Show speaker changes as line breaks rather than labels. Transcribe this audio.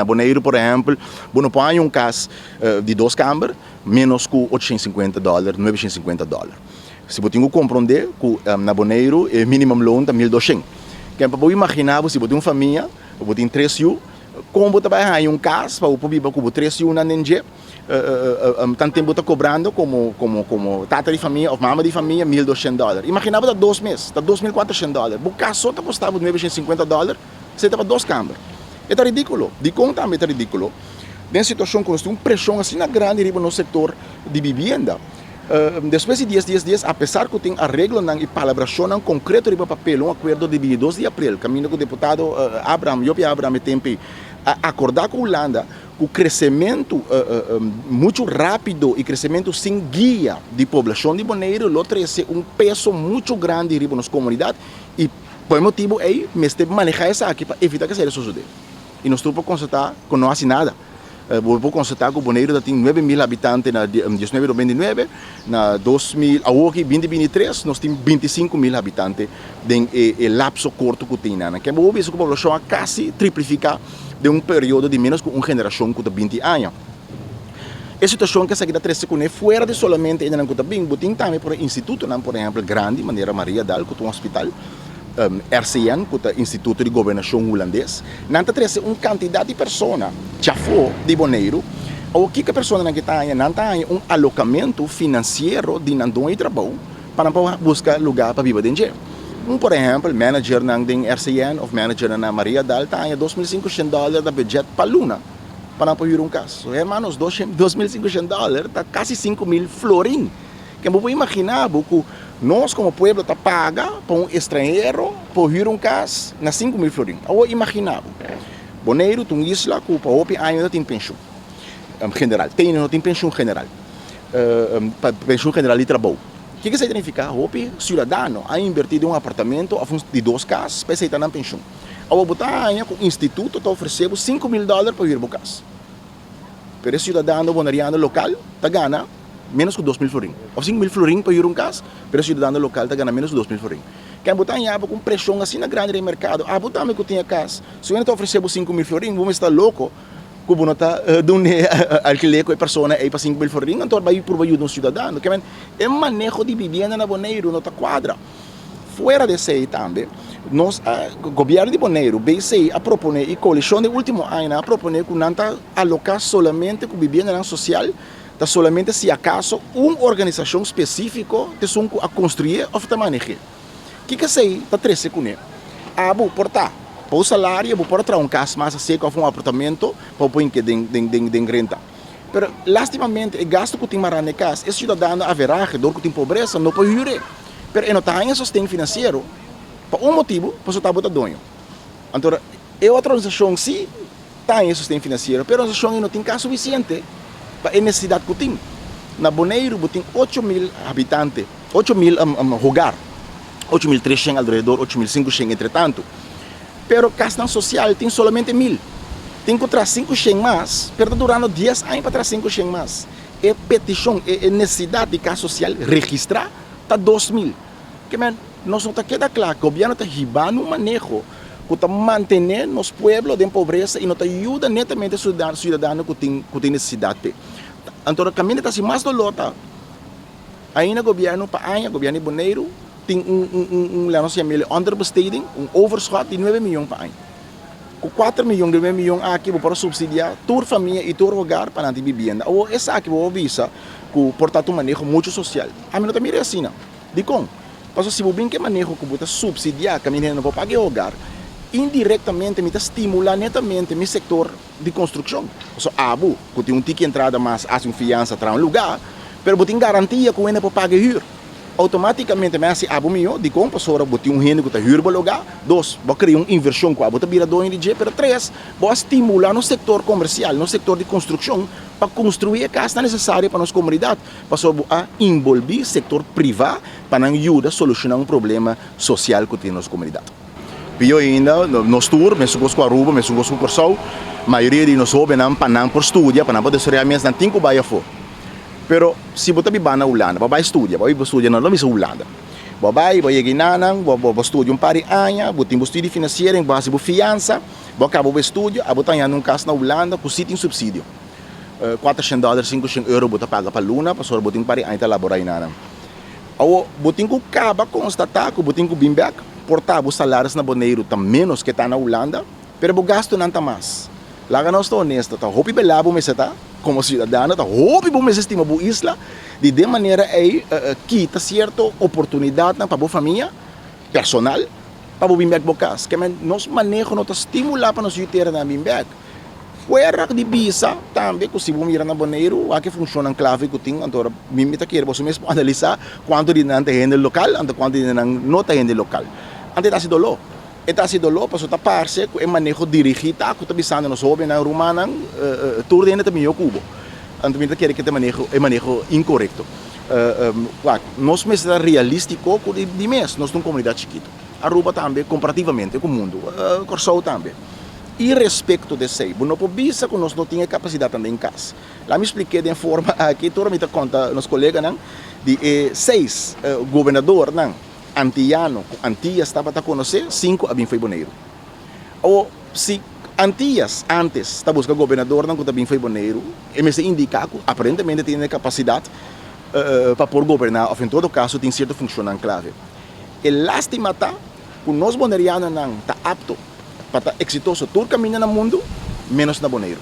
Na Boneiru, por ehèmpel, bo no por haña un kas di dos kamber ménos ku 850 dòler, 950 dòler. Si bo tin ku komprondé ku na Boneiru e minimumloon ta 1200. Ken pa bo imaginá bo si bo tin un famia, bo tin tres yu, kon bo ta bai haña un kas pa bo por biba ku bo tres yunan den dje tanten bo ta kobrando komo komo komo tata di famia òf mama di famia 1200 dòler. Imaginá bo ta dos mes, ta 2400 dòler. Bo kas so ta kosta bo 950 dòler. Esei ta pa dos kamber. E ta ridíkulo. Dikon tambe e ta ridíkulo? Den situashon ku nos tin un preshon asina grandi riba nos sektor di bibienda. Despues di dies dies dies, apesar ku tin areglonan i palabrashonnan konkreto riba papel, un akuerdo di 22 di aprel, kaminda ku deputado Abraham, Jopie Abraham e tempu ei, a akordá ku Hulanda ku kresementu muchu rápido i kresementu sin guia di poblashon di Boneiru lo trese un peso muchu grandi riba nos komunidat i Pa e motibu ei mester manehá esaki pa evitá ku esei ta sosodé. I nos tur por konstatá ku no hasi nada. Bo por konstatá ku Boneiru ta tin 9000 habitante na 1999, na 2000, awoki 2023 nos tin 25000 habitante den e lapso korto ku tin nan. Ke bo por bisa ku poblashon a kasi triplifiká den un periodo di ménos ku un generashon ku ta 20 aña. E situashon ku esaki ta trese kuné fuera di solamente e nan ku ta bin, bo tin tambe por e institutonan, por ehèmpel grandi manera Mariadal ku ta un hospital, RCN ku ta Instituto di Gobernashon Hulandes, nan ta trese un kantidat di persona djafó di Boneiru. Awor kiko e personanan ki ta haña? Nan ta haña un alokamentu finansiero di nan doño di trabou pa nan por buska lugá pa biba den dje. Un por ehèmpel managernan den RCN òf managernan na Mariadal ta haña 2500 dòler na budget pa luna. Pa nan por hür un kas. So hermanos, 2500 dòler ta kasi 5000 florin. Ken bo por imaginá bo ku nos komo pueblo ta paga pa un estranhero por hür un kas na 5000 florin? Awor imaginá bo, Boneiru ta un isla ku pa hopi aña no ta tin penshun general. Te no tin penshun general, penshun general di trabou. Kiko esei ta nifiká? Hopi siudadano a invertí den un apartamento òf un di dos kas pa esei ta nan penshun. Awor bo ta haña ku instituto ta ofresé bo 5000 dòler pa hür bo kas. Pero e siudadano boneriano lokal ta gana ménos ku 2000 florin. Òf 5000 florin pa hür un kas, pero e siudadano lokal ta gana ménos ku 2000 florin. Ken bo ta haña bo ku un preshon asina grandi den e merkado? Abo tambe ku tin e kas, si un hende ta ofresé bo 5000 florin, bo mester ta loko ku bo no ta dun'é alkiler ku e persona ei pa 5000 florin, anto bai purba yuda un siudadano. Ke men, e maneho di bibienda na Boneiru no ta kuadra. Fuera di esei tambe, nos a, gobièrnu di Boneiru, BC, a proponé i koalishon den último añanan a proponé ku nan ta aloká solamente ku bibiendanan sosial ta solamente si akaso un organisashon spesífiko ta esun ku a konstruyé òf ta maneh'é. Kiko esei ta trese kuné? Abo por ta pa bo salario bo por a traha un kas mas aseko òf un apartamento pa bo por hinke den den den renta. Pero lastimamente e gastu ku tin mará na e kas, e siudadano averahe dor ku tin pobresa no por hür e. Pero e no ta haña sosten finansiero pa un motibu, pasobra ta bo ta doño. Anto e otro organisashon si ta haña sosten finansiero, pero e organisashon ei no tin kas sufisiente pa e nesesidat ku tin. Na Boneiru bo tin 8000 habitante, 8000 hogar, 8300 alrededor, 8500 entre tantu. Pero kasnan sosial tin solamente 1000. Tin ku traha 500 mas, pero ta durando dies aña pa traha 500 mas. E petishon, e nesesidat di kas sosial registrá ta 2000. Ke men, nos no ta keda kla, gobièrnu ta hiba un maneho ku ta mantené nos pueblo den pobresa i no ta yuda netamente siudadano ku tin ku tin nesesidat p'e. Anto kaminda ta hasi mas doló ta ainda gobièrnu pa aña, gobièrnu di Boneiru tin un un un un laat nos yam'el onderbesteding, un overschot di nuebe miyon pa aña. Ku kuater miyon di nuebe miyon aki bo por a supsidiá tur famia i tur hogar pa nan tin bibienda. Awor esaki bo por bisa ku por ta un maneho muchu sosial. Ami no ta mira e asina. Dikon? Pasobra si bo bin ku e maneho ku bo ta supsidiá kaminda hende no por paga e hogar, indirektamente mi ta stimulá netamente mi sektor di konstrukshon. Pasobra abo ku tin un tiki entrada mas hasi un fiansa traha un lugá, pero bo tin garantia ku hende por paga e hür. Automáticamente mi a hasi abo mihó, dikon? Pasobra bo tin un hende ku ta hür bo lugá, dos, bo a krea un invershon ku abo ta bira doño di dje, pero tres, bo a stimulá nos sektor komersial, nos sektor di konstrukshon pa konstruí e kasnan nesesario pa nos komunidat, pasobra bo a inbolbí sektor privá pa nan yuda solushoná un problema sosial ku tin den nos komunidat. Pió ainda, nos tur, mesun kos ku Aruba, mesun kos ku Kòrsou, mayoria di nos hóbennan pa nan por studia, pa nan por desaroyá mes, nan tin ku bai afó. Pero si bo ta biba na Hulanda, bo a bai studia, bo a biba studia, no lo bisa Hulanda. Bo a bai, bo a yega enanan, bo bo studia un par di aña, bo tin bo studie financiering, bo a hasi bo fiansa, bo a kaba bo estudio, abo ta hañando un kas na Hulanda ku si tin supsidio. Kuatershen dòler, sinkushen euro bo ta paga pa luna pasobra bo tin un par di aña ta laborá enanan. Awor, bo tin ku kaba konstatá ku bo tin ku bin bèk, por ta bo salaris na Boneiru ta ménos ke ta na Hulanda, pero bo gastunan ta mas. Laga nos ta honesto, ta hopi belá bo mester ta komo siudadano, ta hopi bo mester stima bo isla, di den manera ei kita sierto oportunidatnan pa bo famia personal pa bo bin bèk bo kas. Ke men nos maneho no ta stimulá pa nos yu teranan bin bèk. Fuera di bisa tambe ku si bo mira na Boneiru wak e funshonnan klave ku tin, anto ora mi mi ta kere boso mes por analisá kuantu di nan ta hende lokal anto kuantu di nan no ta hende lokal. Anto e ta hasi doló. E ta hasi doló pasobra ta parse ku e maneho dirigí ta ku ta bisando nos hóbennan, rumannan, tur hende ta mihó ku bo. Anto mi ta kere ku ta maneho e maneho inkorekto. Wak, nos mester ta realístiko ku di mes nos ta un komunidat chikitu. Aruba tambe komparativamente ku mundu, Kòrsou tambe. Irespekto di esei, bo no por bisa ku nos no tin e kapasidatnan den kas. Laat mi splik'é den forma aki, tur mi ta konta nos koleganan di e seis gobernadornan antiyano ku Antias tabata konosé, sinku a bin fo'i Boneiru. Awor, si Antias ántes ta buska gobernadornan ku ta bin fo'i Boneiru, e mester indiká ku aparentemente tin e kapasidat pa por goberná òf en todo kaso tin sierto funshonnan klave. E lástima ta ku nos bonerianonan ta apto pa ta eksitoso tur kaminda na mundu, ménos na Boneiru.